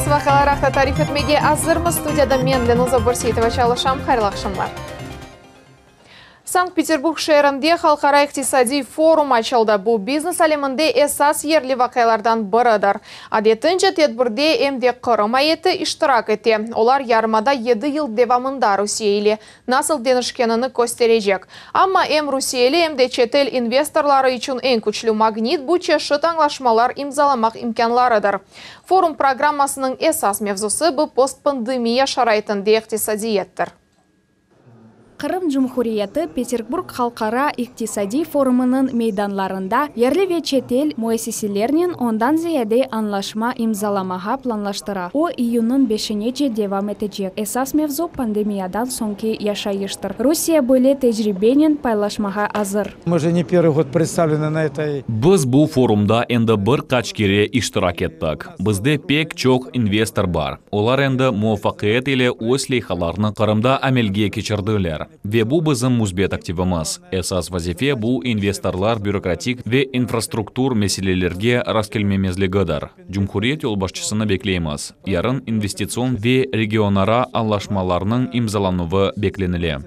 Esas vaqialar aqta tarif etmege azırmız. Studiyada men, Lenuza Börseitova, çalışam. Hayırlı aqşamlar. Sankt-Peterburg şeerinde Halqara iqtisadiy forum açıldı. Bu, biznes aleminde esas yerli vaqialardan biridir. Adetince, tedbirde em de Qırım eyyeti iştirak ete. Olar yarımada yedi yıl devamında Rusiye ile nasıl deñişkenini kösterecek. Amma em rusiyeli, em de çetel investorları içün eñ küçlü magnit bu çeşit añlaşmalar imzalamaq imkânlarıdır. Forum programmasınıñ esas mevzusı bu postpandemiya şaraitinde iqtisadiyattir. Qırım Cumhuriyeti Peterburg halqara iqtisadiy forumınıñ meydanlarında yerli ve çetel müessiselernen ondan ziyade añlaşma imzalamağa planlaştıra. O, iyünniñ beşinece devam etecek. Esas mevzu, pandemiyadan soñki yaşayıştır. Rusiye böyle tecribenen paylaşmağa azır. Мы же не первый год представлены на этой. Biz bu forumda endi bir qaç kere iştirak ettik. Bizde pek çoq investor bar. Olar endi muvafaqiyet ile öz leyhalarını Qırımda amelge keçirdiler. Ve bu bizim müsbet aktivimiz. Esas vazife bu investorlar bürokratik ve infrastruktur meselelerge rastkelmemezligidir. Cumhuriyet yolbaşçısını bekleymiz. Yarın investitsion ve regionara añlaşmalarnıñ imzalanuvı beklenile.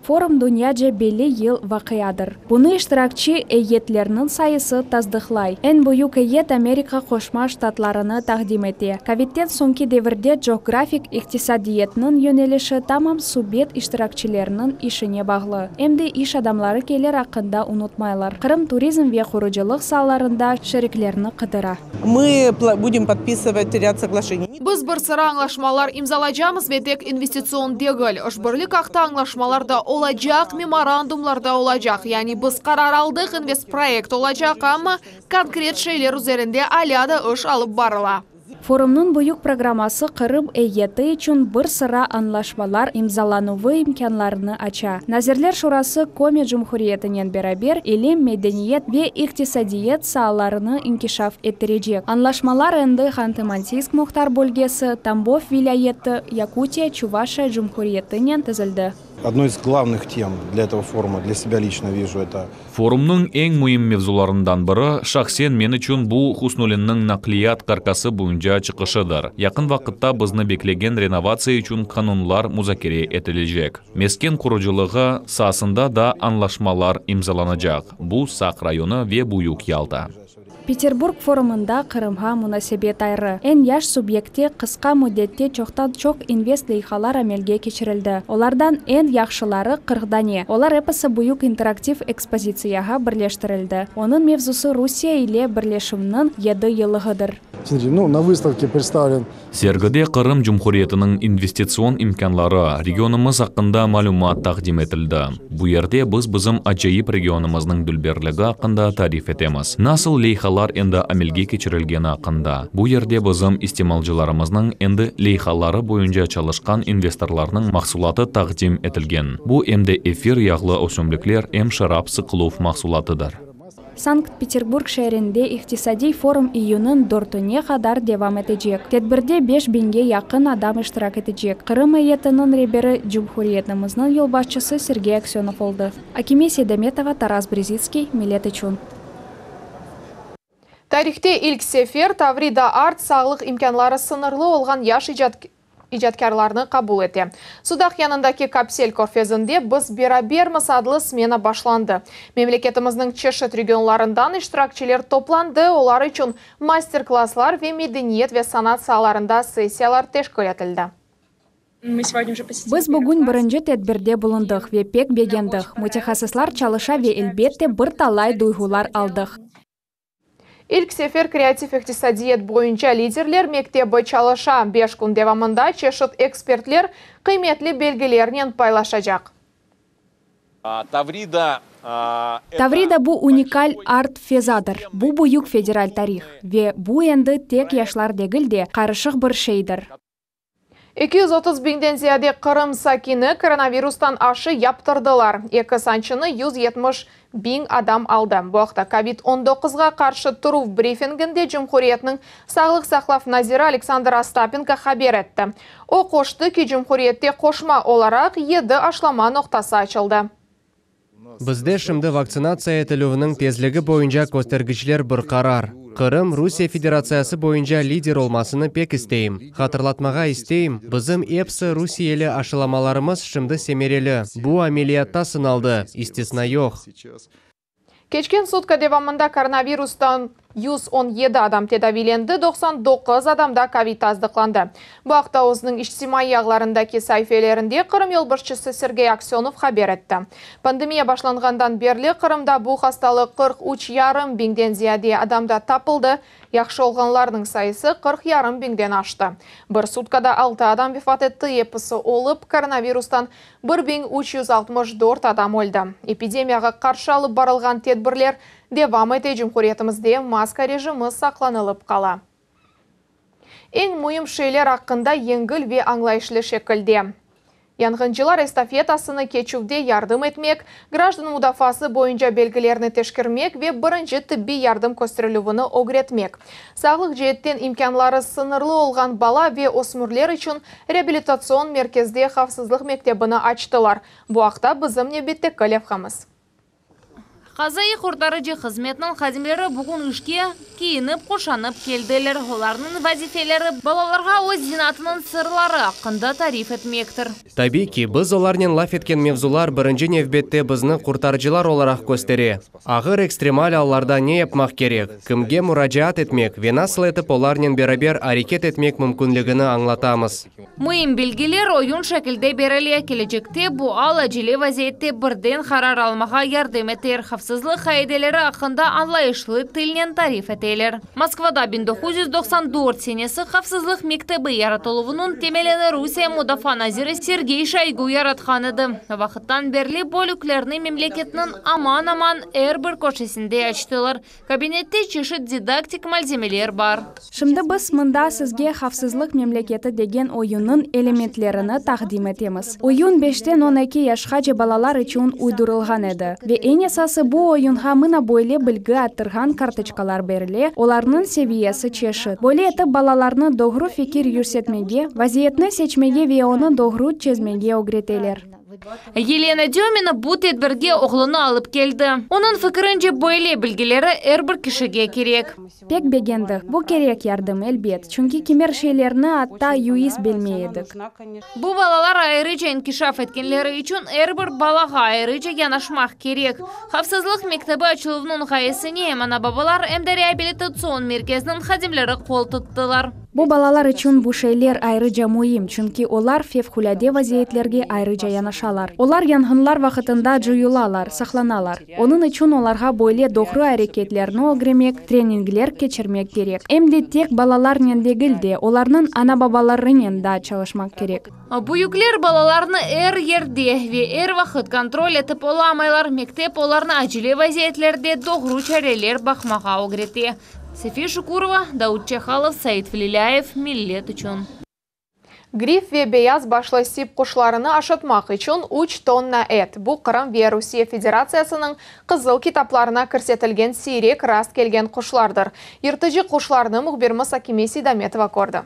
Forum dünyaca belli yıl vaqiadır. Bunı iştirakçi eyyetlerniñ sayısı tasdıqlay. Eñ büyük eyyet Amerika Qoşma Ştatlarını taqdim ete. Kovidten soñki devirde coğrafik iqtisadiyatnıñ yönelişi tamam subet iştirakçileriniñ işine bağlı. Em de iş adamları kelir aqqında unutmaylar. Qırım turizm ve qurucılıq saalarında şeriklerni qıdıra. Мы будем подписывать ряд соглашений. Biz bir sıra añlaşmalar imzalaycaqmız ve tek investitsion degil. İşbirlik aqta añlaşmalar da olacaq, memorandumlar da olacaq. Yani biz qarar aldıq, investproyekt olacaq, amma konkret şeyler üzerinde alâ da iş alıp barıla. Forumnıñ büyük programması Qırım eyyeti içün bir sıra añlaşmalar imzalanuvı imkânlarını aça. Nazirler Şurası Komi Cumhuriyetinen beraber ilim, medeniyet ve iqtisadiyat saalarını inkişaf ettirecek. Añlaşmalar endi Hantı-Mansiysk muhtar bölgesi, Tambov vilâyeti, Yakutiya, Çuvaşiya Cumhuriyetinen tizildi. Одной из главных тем для этого форума, для себя лично вижу, это Forumnıñ eñ müim mevzularından biri, şahsen men içün bu Husnullinniñ naqliyat karkası boyunca çıqışıdır. Yaqın vaqıtta bizni beklegen renovatsiya içün qanunlar muzakere etilecek. Mesken qurucılığı saasında da añlaşmalar imzalanacaq. Bu Saq rayonı ve Büyük Yalta. Peterburg forumında Qırımğa munasebet ayrı. Eñ yaş subyektte qısqa müddette çoqtan-çoq invest leyhalar amelge keçirildi. Olardan eñ yahşıları 40 dane. Olar episi büyük interaktiv ekspozitsiyağa birleştirildi. Onıñ mevzusı Rusiye ile birleşüvniñ 7 yıllığıdır. Смотрите, ну, на выставке представлен Sergide Qırım Cumhuriyetiniñ investitsion imkânları, regionımız aqqında malümat taqdim etildi. Bu yerde biz bizim acayip regionımıznıñ dülberligi aqqında tarif etemiz. Nasıl leyhalar endi amelge keçirilgeni aqqında. Bu yerde bizim istimalcılarımıznıñ endi leyhaları boyunca çalışqan investorlarnıñ mahsulatı taqdim etilgen. Bu em de efir yağlı ösümlikler, em şarap sıqıluv mahsulatıdır. Sankt-Peterburg şeerinde iqtisadiy forum iyünniñ 4-üne qadar devam etecek. Tedbirde 5000-ge yaqın adam iştirak etecek. Qırım eyyetiniñ reberi Cumhuriyetimizniñ yolbaşçısı Sergey Aksenov oldı. Akime Seydametova, Taras Brezitskiy, Millet içün. Tarihte ilk sefer Tavrida Art sağlıq imkânları sıñırlı olğan yaş icatkârlarnı qabul ete. Sudaq yanındaki Kapsel körfezinde Biz berabermiz adlı smena başlandı. Memleketimizniñ çeşit regionlarından iştirakçiler toplandı, olar içün master-klasslar ve medeniyet ve sanat saalarında sessiyalar teşkil etildi. Biz bugün birinci tedbirde bulundıq ve pek begendik. Mütehassıslar çalışa ve elbette bir talay duyğular aldıq. İlk sefer kreativ iqtisadiyat boyunca liderler mektebi çalışa. 5 kün devamında çeşit ekspertler qıymetli bilgilernen paylaşacaq. Tavrida Tavrida bu unikal art fezadır. Bu büyük federal tarih. Ve bu endi tek yaşlar degil de qarışıq bir şeydir. 230 biñden ziyade Qırım sakini koronavirustan aşı yaptırdılar. Eki sançını 170 biñ adam aldı. Bu aqta COVID-19-ğa qarşı turuv brifinginde Cumhuriyetniñ Sağlıq saqlav naziri Aleksandr Ostapenko haber etti. O qoştı ki, Cumhuriyette qoşma olaraq 7 aşılama noqtası açıldı. Bizde şimdi vaktsinatsiya etilüviniñ tezligi boyunca köstergiçler bir qarar. Qırım Rusiye Federatsiyası boyunca lider olmasını pek isteyim. Hatırlatmağa isteyim, bizim episi rusiyeli aşılamalarımız şimdi semereli. Bu ameliyatta sınaldı, istisna yoq. Keçken sutka devamında koronavirustan 117 adam tedaviylendi, 99 adamda kovid tasdıqlandı. Bu aqta özüniñ içtimaiy ağlarındaki saifelerinde Qırım yolbaşçısı Sergey Aksönov haber etti. Pandemiya başlanğandan berli Qırımda bu hastalıq 43,5 biñden ziyade adamda tapıldı, yahşı olğanlarnıñ sayısı 40,5 biñden aştı. Bir sutkada 6 adam vefat etti, episi olıp koronavirustan 1364 adam öldi. Epidemiyağa qarşı alıp barılğan tedbirler devam ete cumhuriyetimizde maska rejimi saqlanılıp qala. Eñ müim şeyler aqqında yengil ve añlayışlı şekilde. Yanğıncılar estafetasını keçüvde yardım etmek, grajdan mudafaası boyunca belgilerni teşkermek ve birinci tibbiy yardım kösterilüvini ögretmek. Sağlıq ceetten imkânları sıñırlı olğan bala ve ösmürler içün reabilitatsion merkezde havfsızlıq mektebini açtılar. Bu aqta bizim nevbetteki levhamız. Qazaiy qurtarıcı hızmetiniñ hadimleri bugün işke kiyinip quşanıp keldiler. Olarnıñ vazifeleri balalarğa öz zenaatınıñ sırları aqqında tarif etmektir. Tabiiy ki, biz olarnen laf etken mevzular birinci nevbette bizni qurtarıcılar olaraq köstere. Ağır ekstremal allarda ne yapmaq kerek, kimge muracaat etmek ve nasıl etip olarnen beraber areket etmek mümkünligini añlatamız. Müim bilgiler oyun şekilde berile. Kelecekte bu al acele vaziyette birden qarar almağa yardım eter. Havfsızlıq qaideleri aqqında añlayışlı tilnen tarif eteler. Moskvada 1994 senesi havfsızlıq mektebi yaratıluvınıñ temelini Rusiye mudafaa naziri Sergey Şoygu yaratqan edi. O vaqıttan berli bölüklerni memleketniñ aman-aman er bir köşesinde açtılar. Kabinette çeşit didaktik malzemeler bar. Şimdi biz mında sizge Havfsızlıq memleketi degen oyunnıñ elementlerini taqdim etemiz. Oyun beşten 12 yaşqace balalar içün uydurılğan edi. Ve eñ esası bu oyunğa mına böyle bilgi arttırğan kartoçkalar berile, olarnıñ seviyesi çeşit. Böyle etip balalarnı doğru fikir yürsetmege, vaziyetni seçmege ve onı doğru çezmege ögreteler. Yelena Dömina bu tedbirge oğlunı alıp keldi. Onıñ fikirince böyle bilgileri er bir kişige kerek. Pek begendik. Bu kerek yardım, elbet, çünki kimer şeylerni atta özümiz bilmey edik. Bu balalar ayrıca inkişaf etkenleri içün er bir balağa ayrıca yanaşmaq kerek. Havfsızlıq mektebi açıluvınıñ ğayesine em ana-babalar, em de reabilitatsion merkeziniñ hadimleri qol tuttılar. Bu balalar içün bu şeyler ayrıca müim, çünki olar fevqulâde vaziyetlerge ayrıca yanaşalar. Olar yanğınlar vaqtında coyulalar, saqlanalar. Onıñ içün olarğa böyle doğru areketlerni ögrenmek, treningler keçirmek kerek. Em de tek balalarnen degil de, olarnıñ ana-babalarınen da çalışmaq kerek. Büyükler balalarnı er yerde ve er vaqıt kontrol etip olamaylar. Mektep olarnı acele vaziyetlerde doğru çareler baqmağa ögrete. Sefiye Şukurova, Davut Çehalov, Said Velilâyev, Millet içün. Grif ve beyaz başlı sip quşlarını aşatmaq içün 3 tonna et. Bu Qırım ve Rusiye Federatsiyasınıñ qızıl kitaplarına kirsetilgen siyrek rast kelgen quşlardır. Yırtıcı quşlarnı mühbirimiz Akime Seydametova kördi.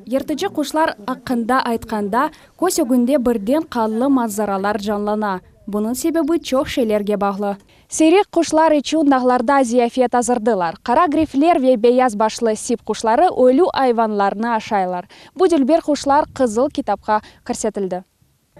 Yırtıcı quşlar aqqında aytqanda, köz ögünde birden qanlı manzaralar canlana. Bunıñ sebebi çoq şeylerge bağlı. Siyrek quşlar içün dağlarda ziyafet azırdılar. Qara grifler ve beyaz başlı sip quşları ölü ayvanlarnı aşaylar. Bu dülber quşlar qızıl kitapqa kirsetildi.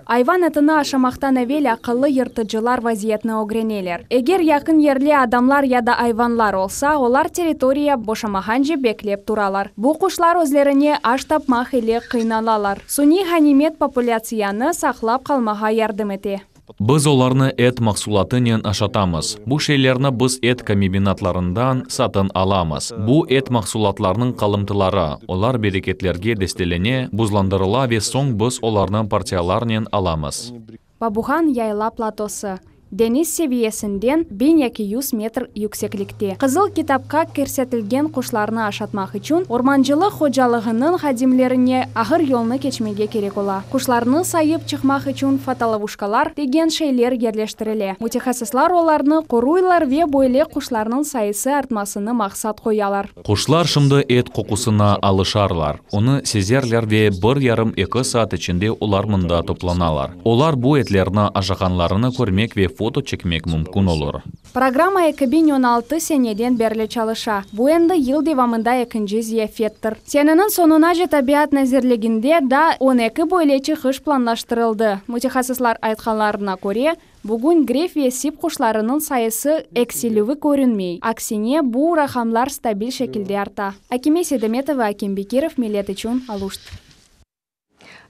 Ayvan etini aşamaqtan evel aqıllı yırtıcılar vaziyetni ögreneler. Eger yaqın yerde adamlar ya da ayvanlar olsa, olar territoriya boşamağance beklep turalar. Bu quşlar özlerine aş tapmaq ile qıynalalar. Suniy ğanimet populâtsiyanı saqlap qalmağa yardım ete. Biz olarnı et mahsulatınen aşatamız. Bu şeylerni biz et kombinatlarından satın alamız. Bu et mahsulatlarınıñ qalımtıları. Olar breketlerge destelene, buzlandırıla ve soñ biz olarnı partiyalarnen alamız. Babuğan yayla platosı. Deñiz seviyesinden 1200 metr yükseklikte. Qızıl kitapqa kirsetilgen quşlarnı aşatmaq içün ormancılıq hocalığınıñ hadimlerine ağır yolnı keçmege kerek ola. Quşlarnı sayıp çıqmaq içün fotolovuşkalar degen şeyler yerleştirile. Mütehassıslar olarnı qoruylar ve böyle quşlarnıñ sayısı artmasını maqsat qoyalar. Quşlar şimdi et qoqusına alışarlar. Onı sezerler ve bir yarım-eki saat içinde olar mında toplanalar. Olar bu etlerni aşağanlarını körmek ve. foto çekmek mümkün olur. Programma 2016 seneden berli çalışa. Bu endi yıl devamında ekinci ziyafettir. Seneniñ soñunace Tabiat nazirliginde daa 12 böyle çıqış planlaştırıldı. Mütehassıslar aytqanlarına köre, bugün grif ve sip quşlarınıñ sayısı eksilüvi körünmey. Aksine, bu raqamlar stabil şekilde arta. Akime Seydametova, Akim Bekirov, Millet içün, Aluşta.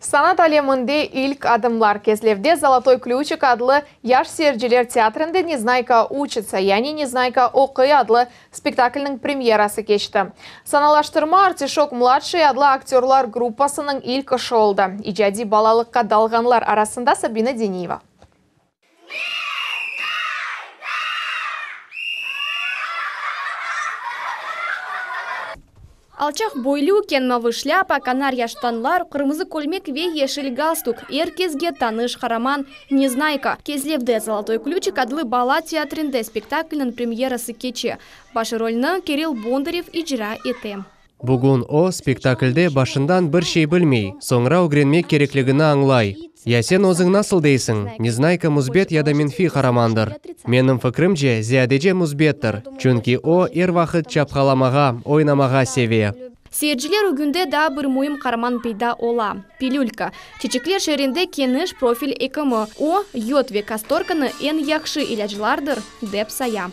Sanat aleminde ilk adımlar. Kezlevde Zolotoy klüçik adlı yaş seyirciler teatrinde Neznayka učится, yani Neznayka oquy adlı spektaklniñ premyerası keçti. Sanalaştırma Artişok mladşiy adlı aktörlar gruppasınıñ ilk işi oldı. İcadiy balalıqqa dalğanlar arasında Sabina Deniyeva. Alçaq boylu, keñ mavı şlâpa, kanarya ştanlar, qırmızı kölmek ve yeşil galstuk, er kesge tanış qaraman Neznayka. Kezlevde Zolotoy klüçik adlı bala teatrinde spektaklniñ premyerası keçe. Baş rolni Kirill Bondarev icra ete. Bugün o, spektaklde başından bir şey bilmey, soñra ögrenmek kerekligini añlay. Ya sen özüñ nasıl deysiñ, Neznayka müsbet ya da menfiy qaramandır? Menim fikrimce, ziyadece müsbettir, çünki o, er vaqıt çapqalamağa, oynamağa seve. Seyirciler ögünde daa bir müim qaraman peyda ola, Pilülka, Çeçekler şeerinde keniş profil ekimi. O, yod ve kastorkanı eñ yahşı ilâclardır, dep saya.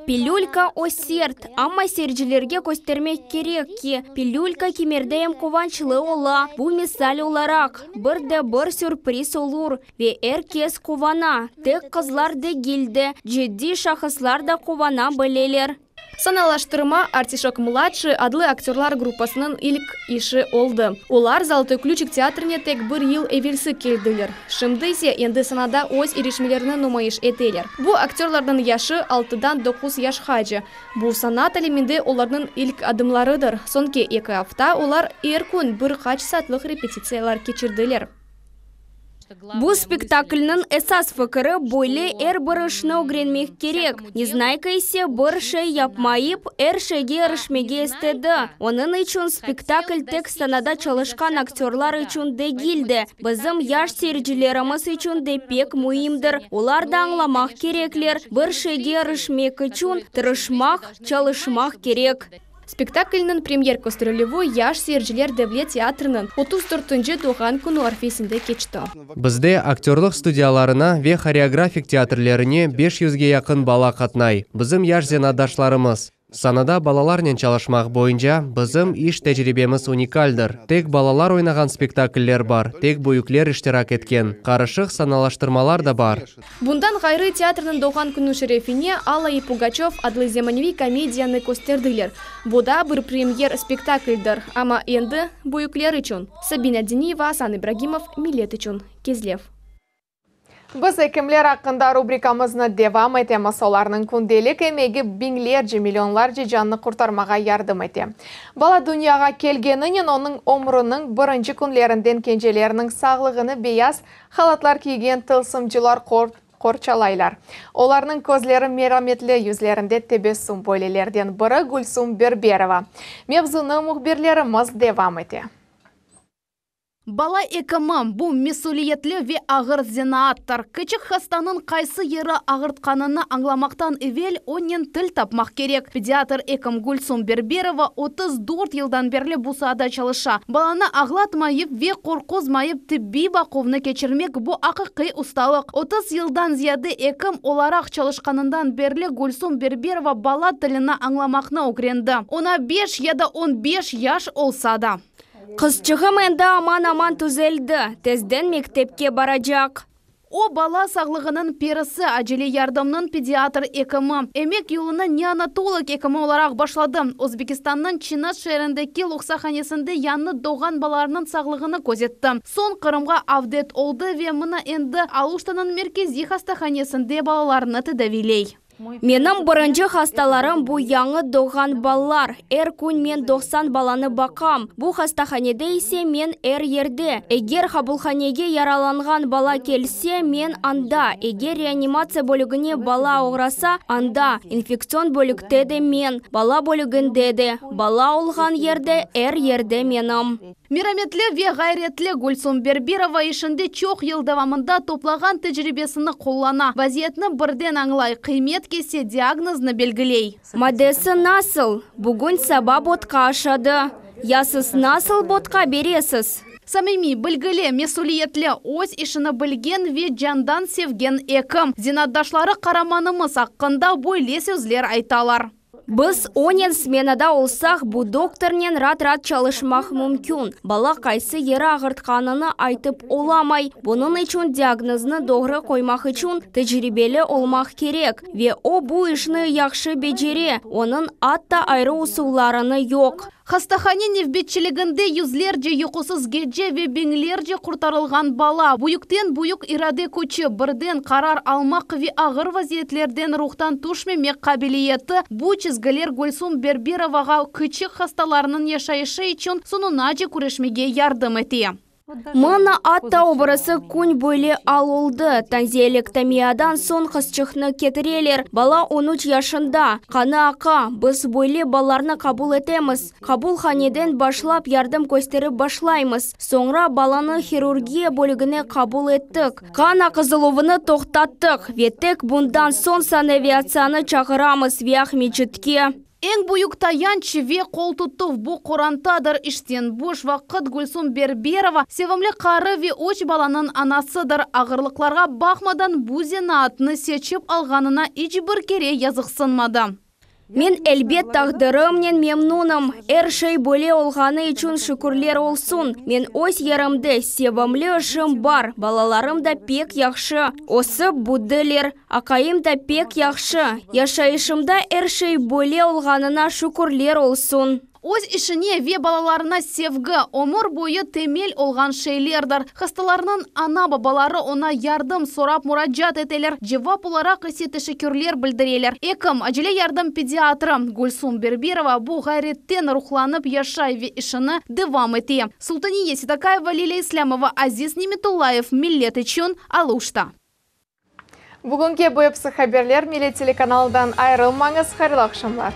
Pilülka, o sert, amma seyircilerge köstermek kerek ki, pilülka kimerde em quvançlı ola, bu misal olaraq, bir de bir sürpriz olur ve er kes quvana, tek qızlar degil de, ciddiy şahıslar da quvana bileler. Sanalaştırma Artişok mladşiy adlı aktörlar gruppasınıñ ilk işi oldı. Olar Zolotoy klüçik teatrine tek bir yıl evelsi keldiler. Şimdi ise endi sanada öz irişmelerini numayış eteler. Bu aktörlarnıñ yaşı altıdan doquz yaşqace. Bu sanat aleminde olarnıñ ilk adımlarıdır. Soñki eki afta olar er kün bir qaç saatlıq repetitsiyalar keçirdiler. Bu spektaklniñ esas fikiri, böyle er bir işni ögrenmek kerek. Neznayka ise bir şey yapmayıp, er şeyge irişmege istedi. Onıñ içün spektakl tek sanada çalışqan aktörlar içün degil de, bizim yaş seyircilerimiz içün de pek müimdir. Olar da añlamaq kerekler, bir şeyge irişmek içün tırışmaq, çalışmaq kerek. Spektaklniñ premyer kösterilüvi Yaş seyirciler devlet teatriniñ 34-nci doğğan künü arfesinde keçti. Bizde aktörlıq studiyalarına ve horeografik teatrlerine 500-ge yaqın bala qatnay, bizim yaş zenaatdaşlarımız. Sanada balalarnen çalışmaq boyunca bizim iş tecribemiz unikaldır. Tek balalar oynağan spektakller bar, tek büyükler iştirak etken, qarışıq sanalaştırmalar da bar. Bundan ğayrı, teatrniñ doğğan künü şerefine Alla i Pugaçöv adlı zemaneviy komediyanı kösterdiler. Bu da bir premyer spektakldir, amma endi büyükler içün. Sabina Diniyeva, Asan İbragimov, Millet içün, Kezlev. Biz ekimler aqqında rubrikamıznı devam etemiz. Olarnıñ kündelik emegi biñlerce, millionlarca cannı qurtarmağa yardım ete. Bala dünyağa kelgeninen onıñ ömrüniñ birinci künlerinden kenceleriniñ sağlığını beyaz halatlar kiygen tılsımcılar qorçalaylar. Olarnıñ közleri merametli, yüzlerinde tebessüm. Böylelerden biri Gülsum Berberova. Mevzunı mühbirlerimiz devam ete. Bala ekimi, bu mesüliyetli ve ağır zenaattır. Kiçik hastanıñ qaysı yeri ağırtqanını añlamaqtan evel onen til tapmaq kerek. Pediatr ekim Gülsum Berberova 34 yıldan berli bu saada çalışa. Balanı ağlatmayıp ve qorquzmayıp tibbiy baquvnı keçirmek, bu aqiqiy ustalıq. 30 yıldan ziyade ekim olaraq çalışqanından berli Gülsum Berberova bala tilini añlamaqnı ögrendi. Oña beş ya da 15 yaş olsa da. Qızçığım endi aman-aman tüzeldi, tezden mektepke baracaq. O, bala sağlığınıñ perisi, acele yardımnıñ pediatr ekimi. Emek yolunı neonatolog ekimi olaraq başladı. Özbekistannıñ Çinat şeerindeki loqsahanesinde yañı doğğan balalarnıñ sağlığını közetti. Soñ Qırımğa avdet oldı ve mına endi Aluştanıñ merkeziy hastahanesinde balalarnı tedaviyley. Menim birinci hastalarım bu yañı doğğan balalar. Er kün men 90 balanı baqam. Bu hastahanede ise men er yerde. Eger qabulhanege yaralanğan bala kelse, men anda. Eger reanimatsiya bölügine bala oğrasa, anda. İnfektsion bölükte de men. Bala bölüginde de. Bala olğan yerde, er yerde menim. Merametli ve ğayretli Gülsum Berberova işinde çoq yıl devamında toplağan tecribesini qullana, vaziyetni birden añlay, qıymet kese, diagnoznı belgiley. Madesi nasıl? Bugün saba botqa aşadı. Ya siz nasıl botqa beresiz? Samimiy, bilgili, mesüliyetli, öz işini bilgen ve candan sevgen ekim. Zenaatdaşları qaramanımız aqqında böyle sözler aytalar. Biz onen smenada olsaq, bu doktornen raat-raat çalışmaq mümkün. Bala qaysı yeri ağırtqanını aytıp olamay. Bunıñ içün diagnoznı doğru qoymaq içün tecribeli olmaq kerek. Ve o bu işni yahşı becere, onıñ atta ayrı usullarını yoq. Hastahane nevbetçiliginde yüzlerce yuqusız gece ve biñlerce qurtarılğan bala, büyükten-büyük irade küçü, birden qarar almaq ve ağır vaziyetlerden ruhtan tüşmemek qabiliyeti, bu çizgiler Gülsum Berberovağa kiçik hastalarnıñ yaşayışı içün soñunace küreşmege yardım ete. Mına atta o birisi kün böyle al oldı, tonzillektomiyadan soñ qızçıqnı ketireler, bala on üç yaşında, qanı aqa, biz böyle balalarnı qabul etemiz, qabulhaneden başlap yardım kösterip başlaymız, soñra balanı hirurgiya bölügine qabul ettik, qan aqızıluvını toqtattıq ve tek bundan soñ sanaviatsiyanı çağıramız ve Aqmescitke. Eñ büyük tayanç ve qoltutuv bu qorantadır. İşten boş vaqıt Gülsum Berberova, sevimli qarı ve üç balanıñ anasıdır. Ağırlıqlarğa baqmadan bu zenaatnı seçip alğanına iç bir kere yazıqsınmadı. Men, elbet, taqdirimnen memnunım. Er şey böyle olğanı içün şükürler olsun. Men öz yerimde, sevimli işim bar, balalarım da pek yahşı ösip büyüdiler. Aqayım da pek yahşı. Yaşayışımda er şey böyle olğanına şükürler olsun. Öz işine ve balalarına sevgi, ömür boyu temel olğan şeylerdir. Hastalarnıñ ana-babaları oña yardım sorap muracaat eteler, cevap olaraq ise teşekkürler bildireler. Ekim, acele yardım pediatrı Gülsum Berberova bu ğayretten ruhlanıp yaşay ve işini devam ete. Sultaniye Seytakayeva, Lilâ İslâmova, Aziz Nimetullayev, Millet içün, Aluşta. Bugünki bu episi haberler, Millet telekanalından ayırılmañız, hayırlı aqşamlar.